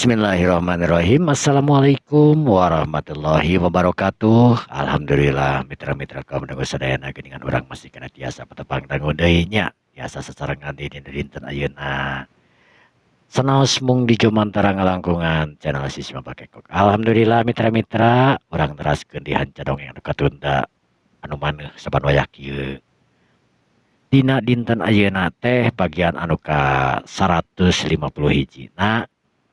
Bismillahirrahmanirrahim. Assalamualaikum warahmatullahi wabarakatuh. Alhamdulillah, mitra-mitra kaum dangu sadayana, geuningan urang masih kana tiasa patepang dangu deui nya, tiasa sasarengan di dina dinten ayeuna. Sanaos mung di jumantara ngalangkungan channel Sisma Bakekok. Alhamdulillah, mitra-mitra, urang teraskeun di hanca dongeng anu katunda anu maneuh saban wayah kieu. Dina dinten ayeuna teh bagian anu ka 150 hijina,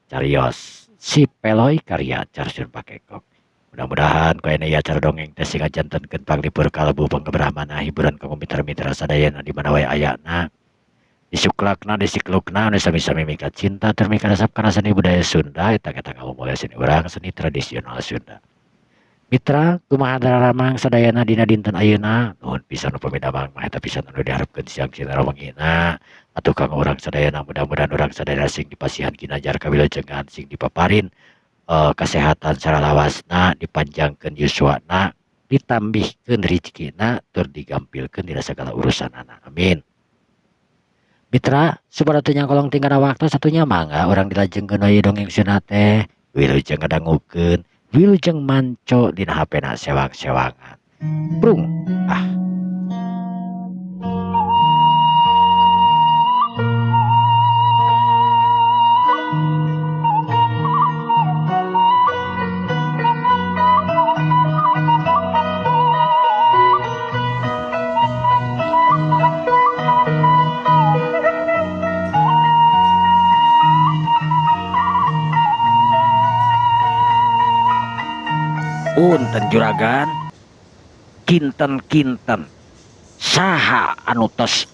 carios Si Peloy karya Carsun Bakekok. Mudah-mudahan ku ieu acara dongeng teh sing ngajantenkeun panglipur kalbu, panggebrahmana, hiburan kanggo mitra-mitra sadayana di mana wae ayana. Disuklakna, disiklukna, anu sami-sami mika cinta tur mika resep kana seni budaya Sunda eta eta ngamumule seni urang, seni tradisional Sunda. Mitra, kumaha dararamang sadayana dina dinten ayeuna? Nuhun pisan upami damang mah, eta pisan anu diharepkeun siang sinar wengina. Atuh kanggo urang sadayana, mudah-mudahan urang sadayana sing dipasihan kinajar kawilujengan, sing dipaparin kasehatan saralawasna, dipanjangkeun yuswana, ditambihkeun rizkina, tur digampilkeun dina sagala urusanana. Amin. Mitra, supaya teu nyangkolong tinggal waktu satunya, mangga urang dilajengkeun we dongeng Sunda teh. Wilujeng ngadangukeun, wilujeng manco dina HP-na sewang-sewangan. Prung ah. Punten, juragan, kinten-kinten saha anu tos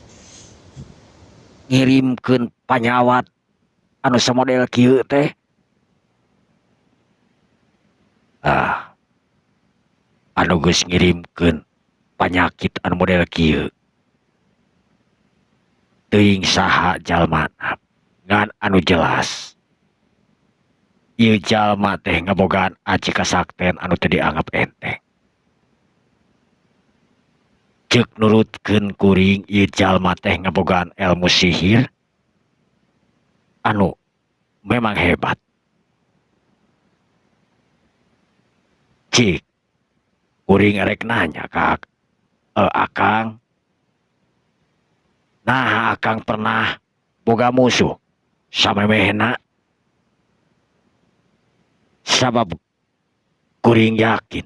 ngirimkeun panyawat anu samodel kieu teh? Ah, anu geus ngirimkeun panyakit anu model kieu teuing saha jalmana, ngan anu jelas ieu jalma teh ngabogaan aji kasakten anu teu dianggap enteng. Ceuk nurutkeun kuring, ieu jalma teh ngabogaan ilmu sihir anu memang hebat. Cik, kuring erek nanya ka akang. Nah, akang pernah boga musuh samemehna? Sabab kuring yakin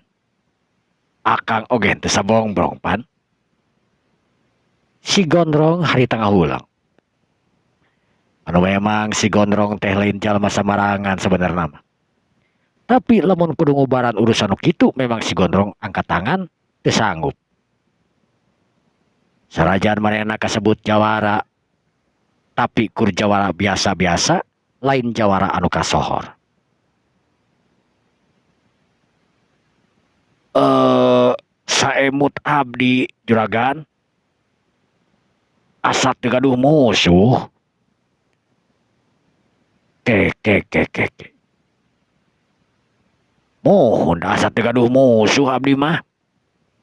akang oge teu sabongbrong pan. Si Gondrong harita ngahulang. Anu memang si Gondrong teh lain jalma samarangan sebenarnya mah. Tapi lamun kudu ngubaran urusan nu kitu, memang si Gondrong angkat tangan, teu sanggup. Sarajan manehna kasebut jawara, tapi kur jawara biasa-biasa, lain jawara anu kasohor. Saemut abdi, juragan, asa teu gaduh musuh. Ke ke ke ke ke. Muhun, asa teu gaduh musuh abdi mah.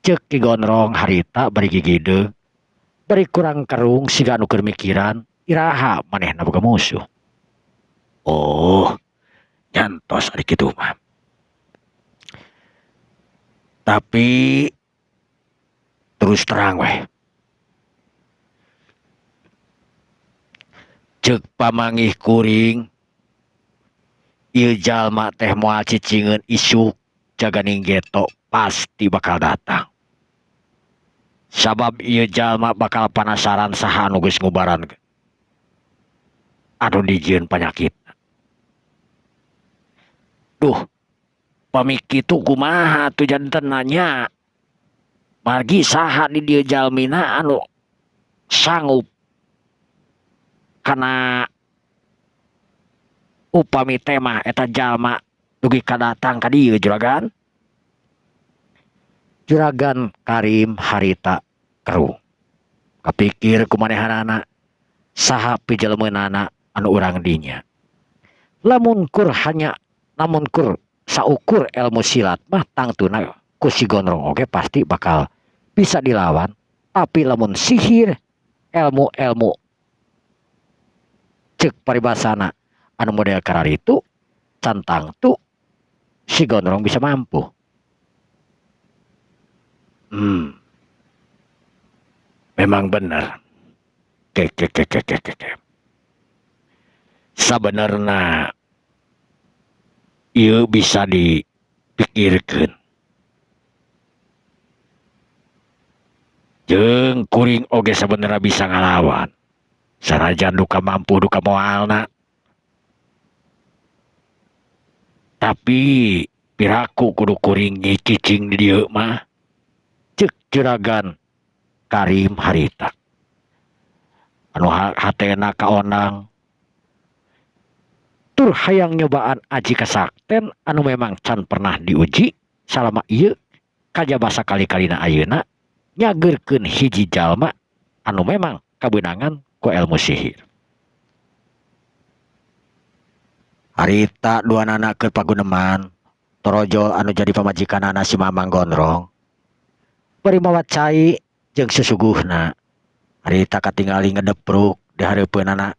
Ceuk Ki Gondrong harita bari gigideung, bari kurang kerung siga anu keur mikiran iraha manehna boga musuh. Oh, nyantos ari kitu mah. Tapi terus terang weh. Ceuk pamanggih kuring, ieu jalma teh moal cicingeun isuk jaganing geto, pasti bakal datang. Sabab ieu jalma bakal panasaran saha anu geus ngubaran anu dijieun panyakit. Duh, pami kitu kumaha atuh janten nanya? Margi saha di dieu jalmina anu sanggup kana upami tema eta jalma dugi ka datang ka dieu, juragan? Juragan Karim harita keruh. Kapikir ku manehanana, saha pijelmeunana anu urang dinya. Lamun kur hanya namun kur saukur ilmu silat mah, tangtuna ku si Gondrong oge pasti bakal bisa dilawan. Tapi lamun sihir, ilmu-ilmu cek paribasana anu model kararitu, Can tangtu si Gondrong bisa mampu. Memang bener. Ke ke ke ke ke ke. Ke. Sabenerna ieu bisa dipikirkeun. Jeung kuring oge sabenerna bisa ngalawan. Sanajan duka mampu duka moalna. Tapi piraku kudu kuring cicing di dieu mah. Ceuk Juragan Karim harita. Anu hatena kaonang tur hayang nyobaan aji kasakten anu memang can pernah diuji salama ieu kajaba sakali-kalina ayeuna nyageurkeun hiji jalma anu memang kabeunangan ku ilmu sihir. Harita duanana keur paguneman torojol anu jadi pamajikanana si Mamang Gondrong bari mawa cai jeung susuguhna. Harita katingali ngedepruk di hareupeunana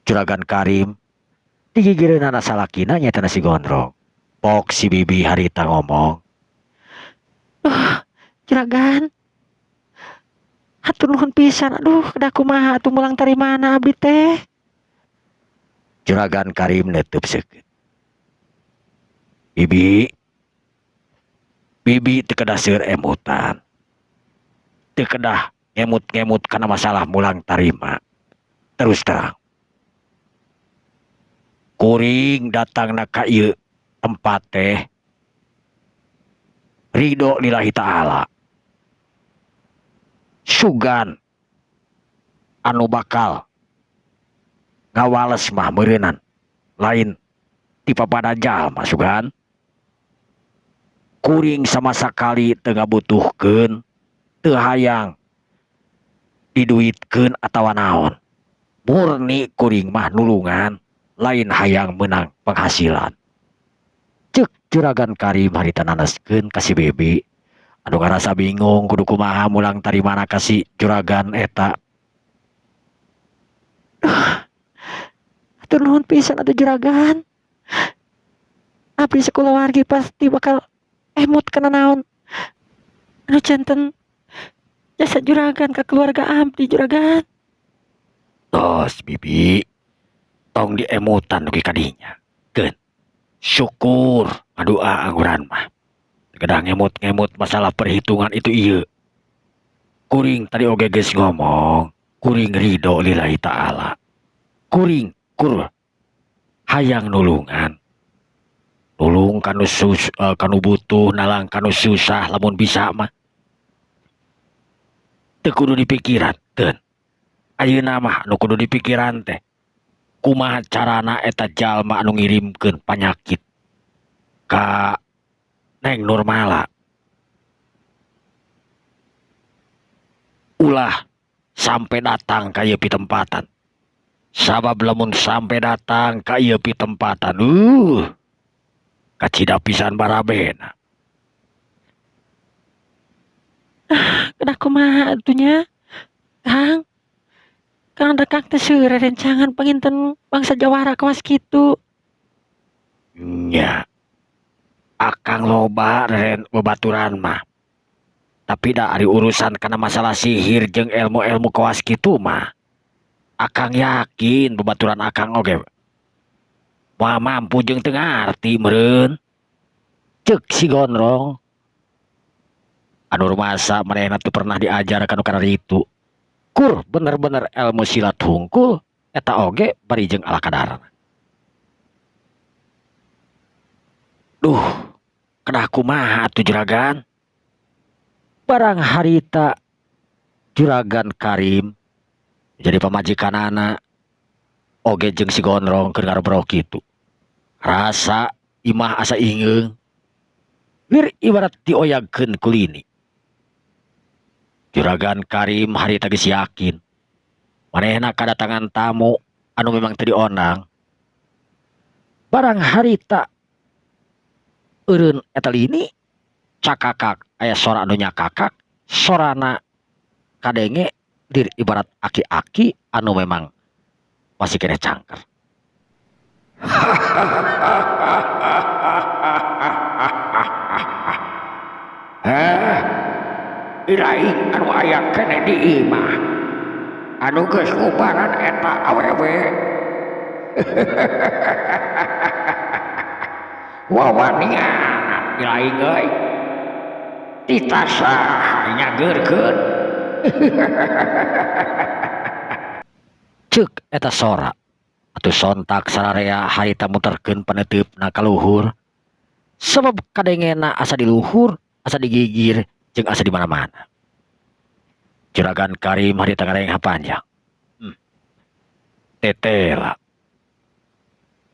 Juragan Karim digigireunana salakina nyaeta si Gondrong. Pok si bibi harita ngomong, "Juragan, hatur nuhun pisan, aduh kedah kumaha atuh mulang tarimana abdi teh." Juragan Karim neuteub seukeut. Bibi, bibi teu kedah seueur emutan. Teu kedah ngemut-ngemut kana masalah mulang tarima. Terus terang, kuring datangna ka ieu tempat teh ridho lillahi ta'ala. Sugan anu bakal ngawales mah meureunan lain ti papada jalma sugan. Kuring sama sakali teu ngabutuhkeun, teu hayang diduitkeun atawa naon. Murni kuring mah nulungan, lain hayang menang penghasilan. Ceuk Juragan Karim harita naneskeun ka si Bibi. Anu ngarasa bingung kudu kumaha mulang tarimana ka si Juragan eta. Hatur nuhun pisan atuh Juragan. Abdi sakulawargi pasti bakal emut kana naon anu janten jasa Juragan ka keluarga abdi Juragan. Tos Bibi, tong diemutan dugi ka dinya. Keun, syukur ngadua angguran mah. Kedah ngemut-ngemut masalah perhitungan itu ieu. Kuring tadi oge geus ngomong, kuring ridho lillahi ta'ala. Kuring kur hayang nulungan. Nulung kanu kanu butuh, nalang kanu susah lamun bisa mah. Teu kudu dipikiran, keun. Ayeuna mah nu kudu dipikiran teh kumaha carana eta jalma anu ngirimkeun panyakit ka Neng Nurmala. Ulah sampai datang ka ieu pitempatan. Sabab lamun sampai datang ka ieu pitempatan, kacida pisan barabena. Kedah kumaha atuh nya? Kang, Kang da Kang teh seueur rerencangan panginten bangsa jawara kawas kitu. Nya. Akang loba reren babaturan mah. Tapi da ari urusan kana masalah sihir jeung ilmu-ilmu kawas kitu mah, akang yakin babaturan akang oge moal mampu jeung teu ngarti meureun. Ceuk si Gondrong. Anu rumasa manehna teu pernah diajar kanu kararitu. Kur bener-bener ilmu silat hungkul eta oge bari jeung ala kadarna. Duh, kedah kumaha atuh Juragan? Barang harita Juragan Karim jadi pamajikanana oge jeung si Gondrong keur ngarobrol kitu. Rasa imah asa ingeung. Wir ibarat dioyagkeun ku lini. Juragan Karim harita geus yakin manehna kadatangan tamu anu memang teu diondang. Barang harita eureun eta lini cakakak aya sora anu nyakakak, sorana kadenge dir ibarat aki-aki anu memang masih keneh cangker. Heh, iraing anu aya keneh di imah anu geus ngubaran eta awewe. Wawanian iraing euy, titah saha nyageurkeun. Ceuk eta sora atuh sontak sararea harita muterkeun paneuteup ka luhur sabab kadengena asa di luhur, asa digigir jeung asa di mana-mana. Juragan Karim harita ngarengha panjang. Tetela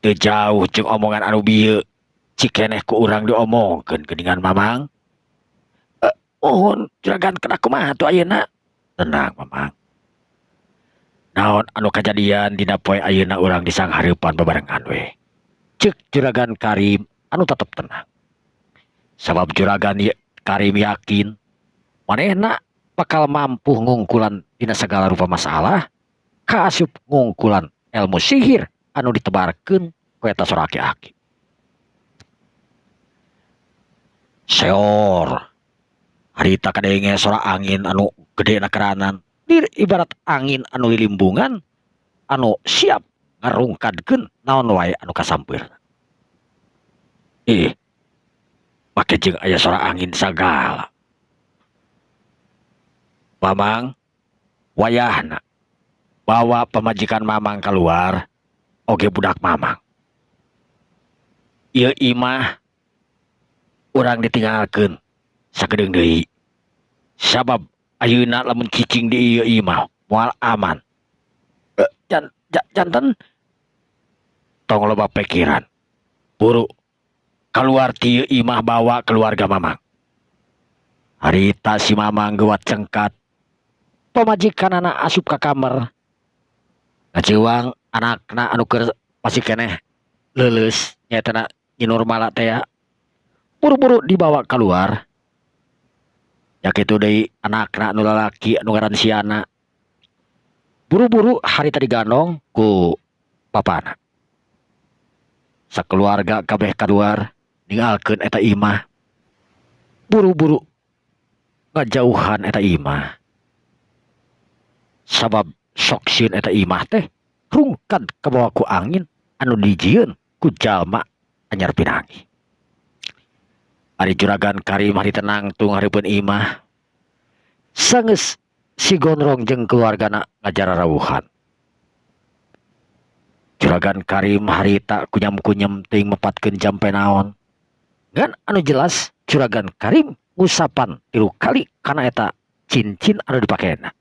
teu jauh jeung omongan anu bieu cikeneh ku urang diomongkeun geuningan Mamang. Mohon juragan kedah kumaha atuh ayeuna? Tenang Mamang. Naon anu kajadian dina poe ayeuna urang disanghareupan babarengan we. Ceuk Juragan Karim anu tetep tenang. Sabab Juragan Karim yakin manehna bakal mampu ngungkulan dina segala rupa masalah, kaasup ngungkulan ilmu sihir anu ditebarkeun ku eta sora aki-aki. Seor harita kadenge sora angin anu gede na keranan, dir ibarat angin anu lilimbungan anu siap ngarungkadkeun naon wae anu kasampeurna. Ih, make jeung aya sora angin sagala. Mamang wayahna bawa pamajikan Mamang keluar oge budak Mamang. Ieu imah urang ditinggalkeun sakedeung deui. Sabab ayeuna lamun cicing di ieu imah moal aman. Janten tong loba pikiran. Buru keluar ti ieu imah bawa keluarga Mamang. Harita si Mamang geuwat cengkat. Pamajikanana asup ka kamar. Ngaciwang anakna anu keur masih keneh leuleus nyaetana Nyi Nurmala teh ya. Buru-buru dibawa keluar. Ya kitu deui anakna anu lalaki anu ngaran Siana. Buru-buru harita digandong ku bapana. Sakeluarga kabeh kaluar ninggalkeun eta imah. Buru-buru ngajauhan eta imah. Sabab sok sieun eta imah teh rungkad kabawa ku angin anu dijieun ku jalma anyar pinanggih. Ari Juragan Karim hari tenang tung hareupeun imah. Sanggeus si Gondrong jeung keluargana ngajararauhan. Juragan Karim harita kunyam-kunyam teuing mepatkeun jampe naon. Ngan anu jelas Juragan Karim ngusapan 3 kali kana eta cincin anu dipakena.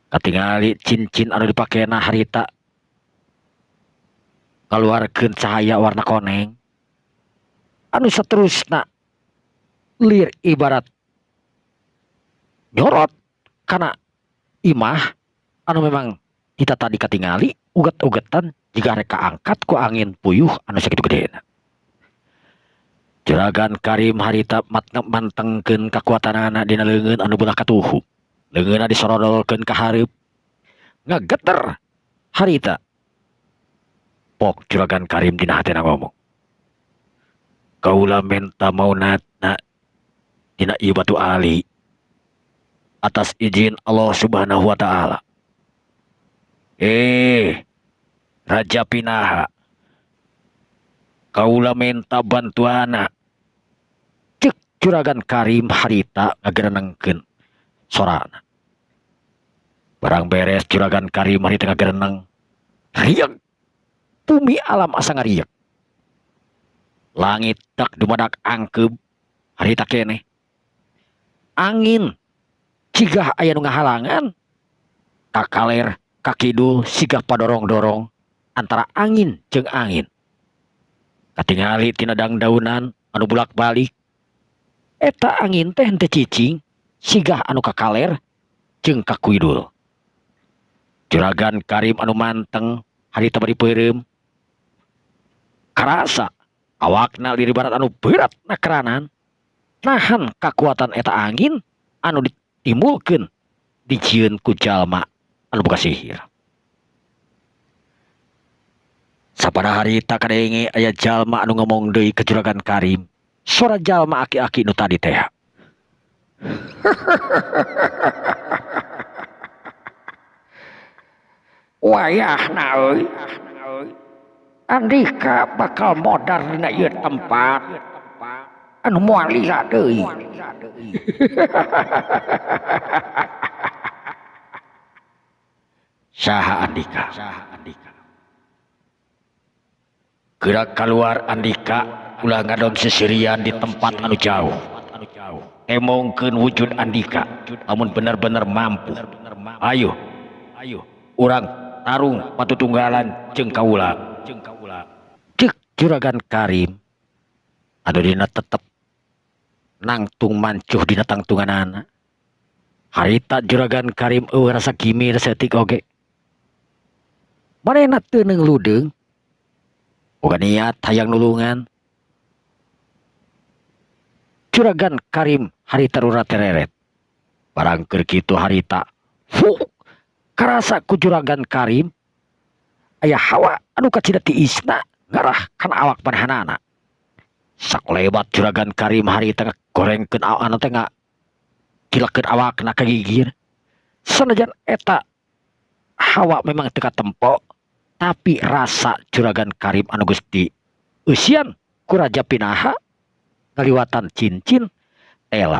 Katingali cincin anu dipakena harita ngaluarkeun cahaya warna koneng. Anu saterusna lir ibarat nyorot kana imah anu memang kita tadi katingali uget-ugetan jika reka angkat ku angin puyuh anu sakitu gedena. Juragan Karim harita mantengkeun kakuatanana dina leungeun anu belah katuhu. Leungeunna disorodolkeun ka hareup. Ngageter harita. Pok Juragan Karim dina hatena ngomong. Kaula menta maunatna dina ieu batu ali atas izin Allah Subhanahu wa taala. Raja Pinaha, kaula menta bantuana. Cek Juragan Karim harita ngagerenengkeun sorana. Barang beres Juragan Karim harita ngagereneng. Riek bumi alam asa ngariek. Langit tak dumadak angkeub harita keneh. Angin cigah aya nu ngahalangan. Kakaler kakidul sigah padorong-dorong antara angin jeung angin. Katingali tina dangdaunan anu bulak-balik. Eta angin teh henteu cicing sigah anu kakaler jeung kakuidul. Juragan Karim anu manteng harita bari peureum. Karasa awakna liri barat anu berat nakeranan nahan kakuatan eta angin anu ditimbulkeun dijieun ku jalma anu boga sihir. Sabada harita kadenge aya jalma anu ngomong deui ka Juragan Karim. Sora jalma aki-aki nu tadi teh. Wayahna euy. Andika bakal modar dina ieu tempat anu moal lila deui. Saha Andika? Gerak keluar Andika ulah ngadon sesirian di tempat anu jauh. Emongkeun wujud Andika lamun bener-bener mampu. Ayo, urang tarung patutunggalan jeung kaula. Cek Juragan Karim anu dina tetep nangtung mancuh dina tangtunganana. Harita Juragan Karim eueuh rasa kimir saeutik oge. Manehna teu neung ludeung. Boga niat hayang nulungan. Juragan Karim harita rura tereret. Barang keur kitu harita fuk karasa ku Juragan Karim aya hawa anu kacida tiisna ngarah kana awak manehanana. Sakolebat Juragan Karim harita ngagorengkeun awakna teh ngakilakeun awakna ka gigir. Sanajan eta hawa memang teu katempo, tapi rasa Juragan Karim anu geus dieusian ku Raja Pinaha ngaliwatan cincin tela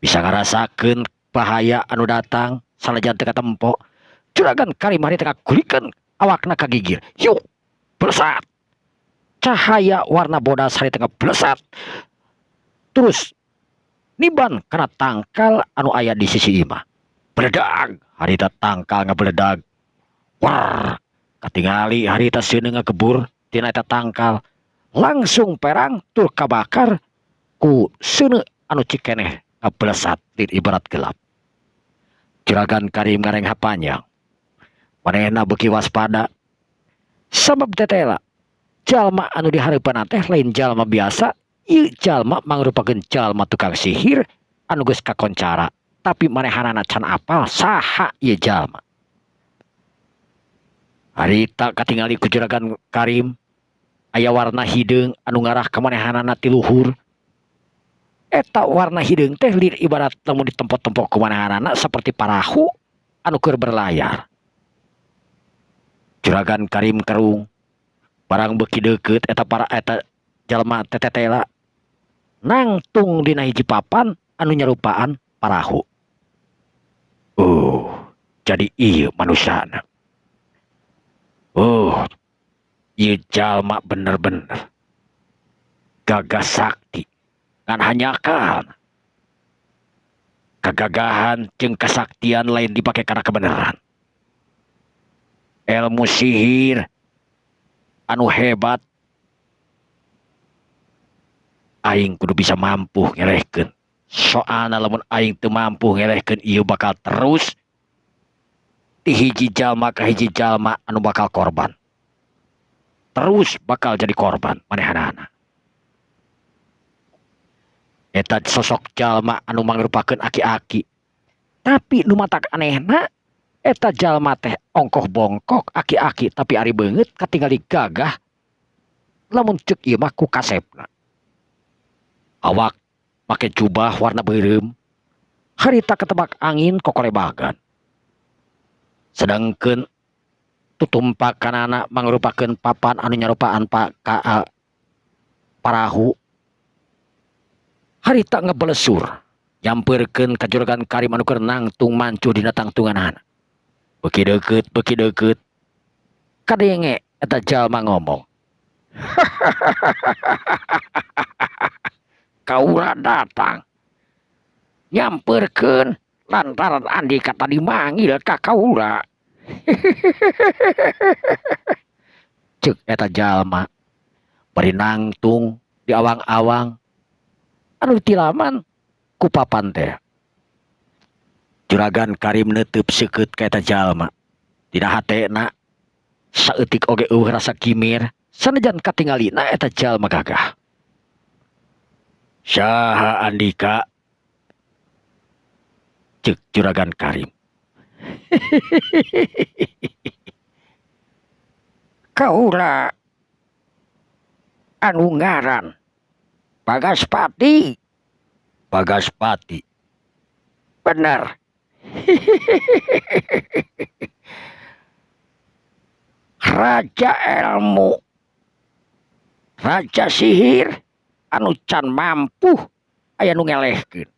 bisa ngarasakeun bahaya anu datang sanajan teu katempo. Juragan Karim harita ngagulikeun awakna ka gigir. Yuk, blesat. Cahaya warna bodas harita ngeblesat. Terus niban kana tangkal anu aya di sisi imah. Beledag, harita tangkal ngebeledag. War, katingali harita seuneu ngagebur tina eta tangkal. Langsung perang tur kabakar ku seuneu anu cikeneh ngeblesat di ibarat gelap. Juragan Karim ngarengha panjang. Manehna beuki waspada. Sabab tetela jalma anu dihareupeunna teh lain jalma biasa, ieu jalma mangrupakeun jalma tukang sihir anu geus kakoncara, tapi manehanana can apal saha ieu jalma. Harita katingali ku Juragan Karim aya warna hideung anu ngarah ka manehanana ti luhur. Eta warna hideung teh lir ibarat lamun ditempok-tempok ku manehanana seperti parahu anu keur berlayar. Juragan Karim kerung. Barang beuki deukeut eta para eta jalma tetetela nangtung dina hiji papan anu nyarupaan parahu. Oh, jadi ieu manusana. Oh, ieu jalma bener-bener gagah sakti ngan hanjakal. Kagagahan jeung kasaktian lain dipake kana kebenaran. Ilmu sihir anu hebat aing kudu bisa mampu ngelehkeun. Soalna lamun aing teu mampu ngelehkeun ieu bakal terus ti hiji jalma ka hiji jalma anu bakal korban. Terus bakal jadi korban manehanana. Eta sosok jalma anu mangrupakeun aki-aki. Tapi nu matak anehna eta jalma teh ongkoh bongkok aki-aki tapi ari beungeut katingali gagah lamun ceuk ieu mah ku kasepna. Awak make jubah warna beureum, harita ketebak angin kokolebagan. Sedangkeun tutumpakanana mangrupakeun papan anu nyarupaan parahu. Harita ngebelesur nyampeurkeun ka Juragan Karim anu keur nangtung mancuh dina tangtunganana. Beuki deukeut kadenge eta jalma ngomong. Kaula datang nyampeurkeun lantaran Andika tadi manggil ka kaula. Ceuk eta jalma bari nangtung di awang-awang anu tilaman ku papan teh. Juragan Karim neuteub seukeut ka eta jalma. Dina hatena saeutik oge eueuh rasa kimir sanajan katingalina eta jalma gagah. Saha Andika? Ceuk Juragan Karim. Kaula anu ngaran Bagaspati. Bagaspati. Bener. Raja ilmu, raja sihir anu can mampu aya nu ngelehkeun.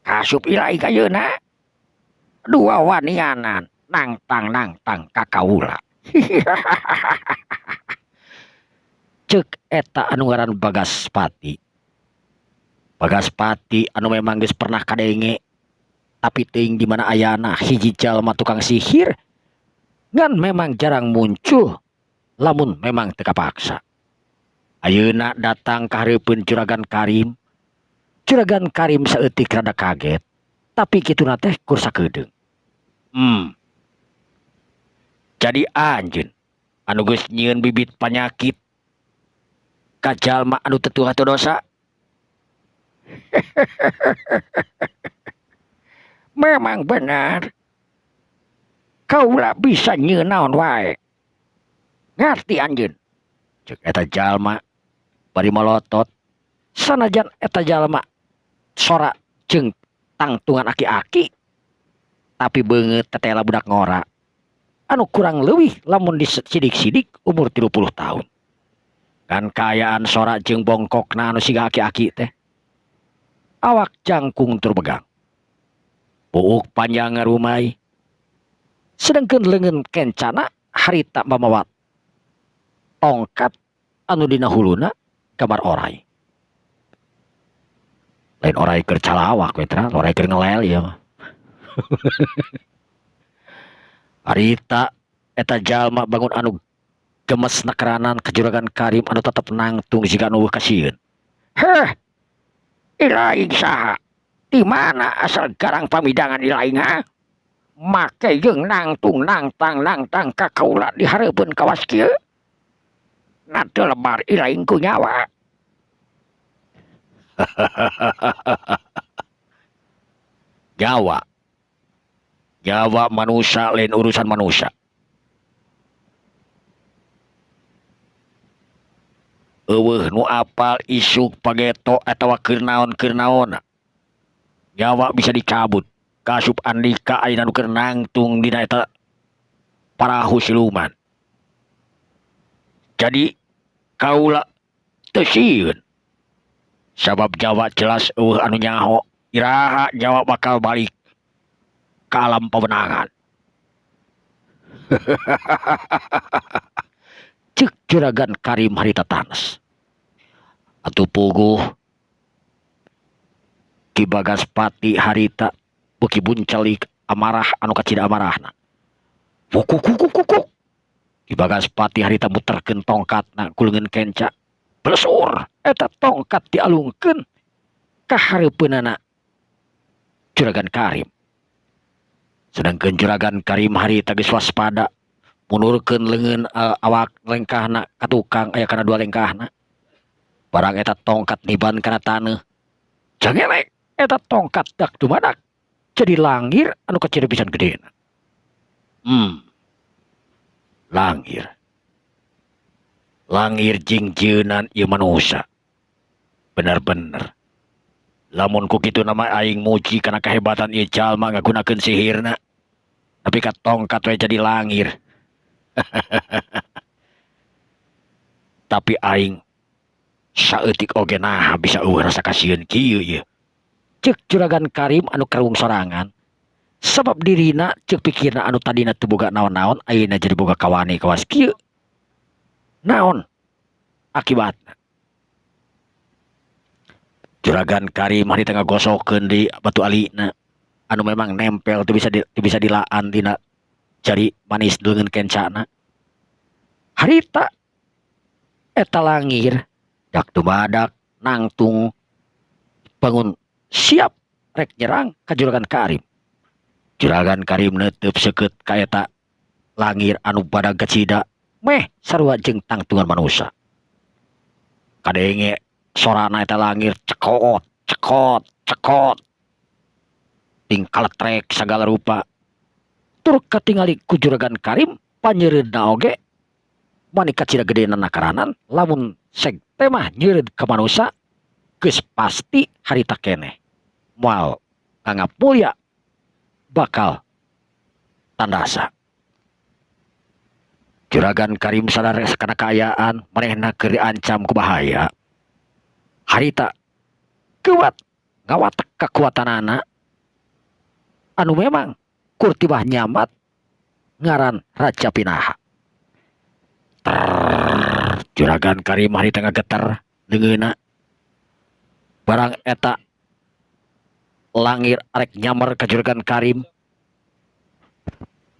Kasup ilahi ayeuna dua wanianan nangtang nangtang ka kaula. Ceuk eta anu ngaran Bagaspati. Bagaspati anu memang geus pernah kadenge tapi teuing di mana ayana hiji jalma tukang sihir ngan memang jarang muncul lamun memang teu kapaksa. Ayeuna datang ka hareupeun Juragan Karim. Juragan Karim saeutik rada kaget tapi kituna teh kur sakedeung. Jadi anjeun anu geus nyieun bibit panyakit ka jalma anu teu tuha teu dosa. Memang benar. Kaula bisa nyieun naon wae. Ngarti anjeun. Ceuk eta jalma bari molotot. Sanajan eta jalma sora jeung tangtungan aki-aki tapi beungeut tetela budak ngora anu kurang leuwih lamun disidik-sidik umur 30 tahun. Kan kaayaan sora jeung bongkokna anu siga aki-aki teh. Awak jangkung tur begang. Buuk panjang ngarumai. Sedengkeun leungeun kencana harita mamawa tongkat anu dina huluna gambar orai. Lain orai keur calawak we tra, orai keur ngelel ieu mah. Harita eta jalma bangun anu gemes nakeranan ka Juragan Karim anu tetep nangtung siga anu kasieun. Heh. Ilaing saha? Di mana asal garang pamidangan ilaing ha? Make jeung nangtung nangtang nangtang ka kaula di hareupeun kawas kieu. Na teu lebar ilaing ku nyawa. Nyawa. Nyawa manusia lain urusan manusia. Eueuh nu apal isuk pageto atawa keur naon-keur naonna. Nyawa bisa dicabut. Kasup andika ayeuna nu keur nangtung dina eta parahu siluman. Jadi kaula teu sieun. Sabab Jawa jelas eueuh anu nyaho, iraha Jawa bakal balik ka alam pawenangan. Ceuk Juragan Karim harita tanes. Atuh puguh Ki Bagaspati harita beuki buncelik amarah anu kacida amarahna. Wukukukukukuk. Ki Bagaspati harita muterkeun tongkatna ku leungeun kenca. Blesur eta tongkat dialungkeun ka hareupeunana Juragan Karim. Sedangkeun Juragan Karim harita geus waspada munurkeun leungeun awak lengkahna ka tukang aya kana dua lengkahna. Barang eta tongkat niban kana taneuh. Jangelek eta tongkat dak dumadak jadi langir anu kacida pisan gedena. Langir. Langir jingjeunan ieu manusa. Bener-bener. Lamun ku kitu nama aing muji kana kehebatan ieu jalma ngagunakeun sihirna. Tapi ka tongkat we jadi langir. Tapi aing saeutik oge naha bisa eueuh rasa kasieun kieu ieu. Ceuk Juragan Karim anu karung sorangan. Sabab dirina ceuk pikirna anu tadina teu boga naon-naon ayeuna jadi boga kawani kawas kieu. Naon akibatna? Juragan Karim harita ngagosokeun di batu alina anu memang nempel teu bisa dilaan dina jari manis leungeun kencana. Harita eta langir dak dumadak nangtung bangun siap rek nyerang ka Juragan Karim. Juragan Karim neuteub seukeut ka eta langir anu badag kacida meh sarua jeung tangtungan manusa. Kadenge sorana eta langir cekot cekot cekot tingkal trek sagala rupa. Tur katingali ku Juragan Karim panyeureudna oge Mani kacida gedena nakaranan lamun sekte mah nyeureud ka manusa geus pasti harita keneh moal nganggap mulya bakal tandasa. Juragan Karim sadar kana kaayaan manehna keur diancam ku bahaya. Harita kuat ngawatek kakuatanana anu memang kurtibah nyamat ngaran Raja Pinaha. Trrrr, Juragan Karim harita ngageter leungeunna. Barang eta langir arek nyamar ka Juragan Karim.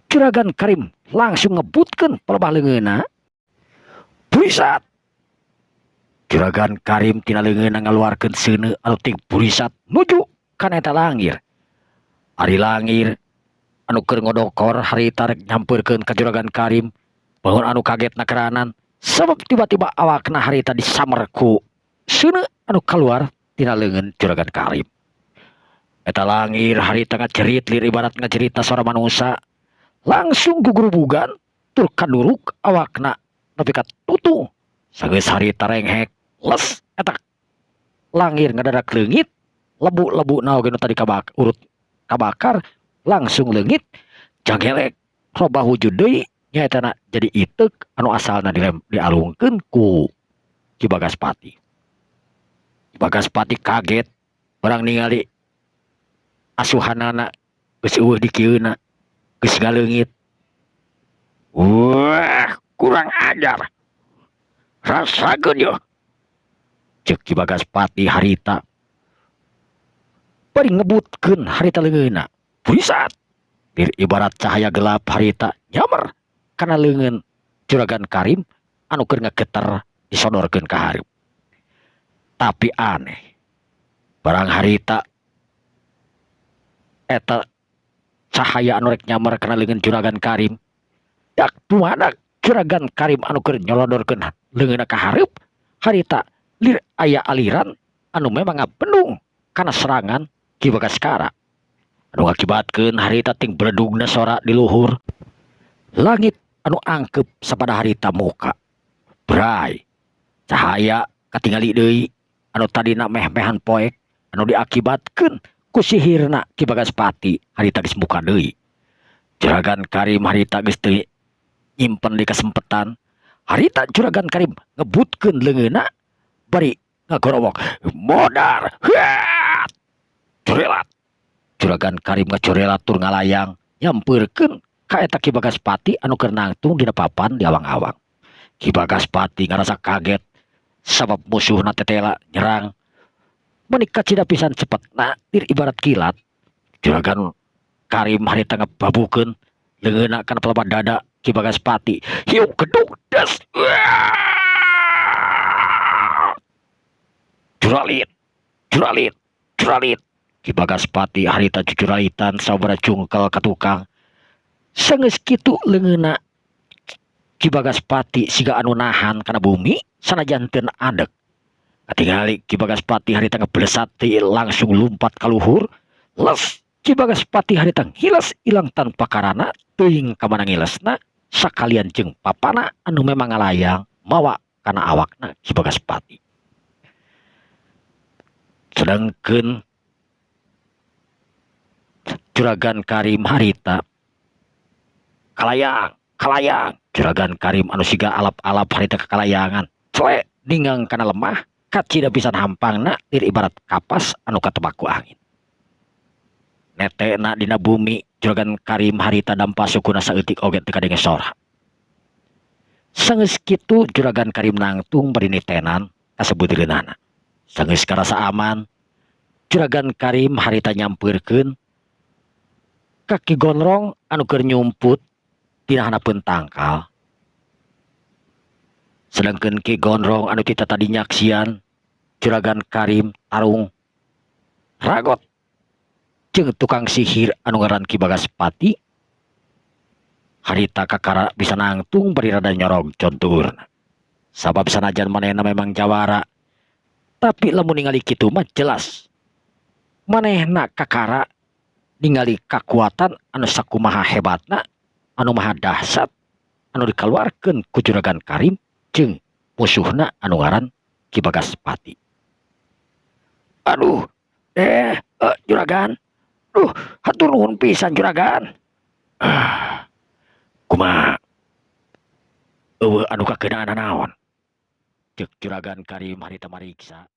Juragan Karim langsung ngebutkeun palebah leungeunna. Burisat. Juragan Karim tina leungeunna ngaluarkeun seuneu anu ting burisat nuju kana eta langir. Ari langir anu keur ngodokor harita rek nyampeurkeun ka Juragan Karim, bangun anu kaget nakeranan sabab tiba-tiba awakna harita disamer ku seuneu anu kaluar tina leungeun Juragan Karim. Eta langir harita ngajerit lir ibarat ngajeritna sora manusa, langsung gugurubugan tur kaduruk awakna nepi ka tutung. Sageus harita renghek les eta langir ngadadak leungit, lebu-lebu naon nu tadi kabak urut kabakar langsung leungit, jagelek robah wujud deui nyaetana jadi iteuk anu asalna dialungkeun ku Ki Bagaspati. Ki Bagaspati kaget barang ningali asuhanana geus eueuh di kieuna, geus ngaleungit. Wah, kurang ajar. Rasakeun yeuh. Ceuk Ki Bagaspati harita. Bari ngebutkeun harita leungeunna. Burisat. Bir ibarat cahaya gelap harita nyamer kana leungeun Juragan Karim anu keur ngageter disodorkeun ka hareup. Tapi aneh. Barang harita eta cahaya anu rek nyamer kana leungeun Juragan Karim, dak dumadak Juragan Karim anu keur nyolodorkeun leungeunna ka hareup harita lir aya aliran anu memang ngabendung kana serangan Ki Bagaskara anu ngakibatkeun harita ting beledugna sora di luhur langit anu angkep sapada harita muka. Bray, cahaya katingali deui anu tadina meh-mehan poek anu diakibatkeun ku sihirna Ki Bagaspati harita geus muka deui. Juragan Karim harita geus teu nyimpen di kasempetan. Harita Juragan Karim ngebutkeun leungeunna bari ngagorowok modar. Huat! Curelat. Juragan Karim ngacurelat tur ngalayang nyampeurkeun ka eta Ki Bagaspati anu keur nangtung dina papan di awang-awang. Ki Bagaspati ngarasa kaget sabab musuhna tetela nyerang. Meni kacida pisan cepetna tir ibarat kilat. Juragan Karim harita ngebabukeun leungeunna kana pelebah dada Ki Bagaspati. Hiu geduk des. Juralit, juralit, juralit. Ki Bagaspati harita jujuralitan sabaraha jungkel ka tukang. Sanggeus kitu leungeunna Ki Bagaspati siga anu nahan kana bumi sanajan teu adeg. Katingali Ki Bagaspati harita ngeblesat langsung lumpat ka luhur. Les Ki Bagaspati harita ngiles ilang tanpa karana teuing ka mana ngilesna sakalian jeung papana anu memang ngalayang mawa kana awakna Ki Bagaspati. Sedangkeun Juragan Karim harita kalayang, kalayang. Juragan Karim anu siga alap-alap harita kekalayangan clek ninggang kana lemah kacida pisan hampangna lir ibarat kapas anu katebak ku angin. Netena dina bumi Juragan Karim harita dampa sukuna saeutik oge teu kadenge sora. Sanggeus kitu Juragan Karim nangtung bari nitenan kasebuteureunana. Sanggeus karasa aman, Juragan Karim harita nyampeurkeun ka Ki Gondrong anu keur nyumput dina handapeun tangkal. Sedangkeun Ki Gondrong anu tita tadi nyaksian Juragan Karim tarung ragot jeung tukang sihir anu ngaran Ki Bagaspati harita kakara bisa nangtung bari rada nyorog conturna. Sabab sanajan manehna memang jawara, tapi lamun ningali kitu mah jelas manehna kakara ningali kakuatan anu sakumaha hebatna, anu maha dahsyat, anu dikaluarkeun ku Juragan Karim jeung musuhna anu ngaran Ki Bagaspati. Aduh, Juragan. Duh, hatur nuhun pisan, Juragan. Ah, kumaha? Euweuh anu kakeunaan naon? Ceuk Juragan Karim harita mariksa.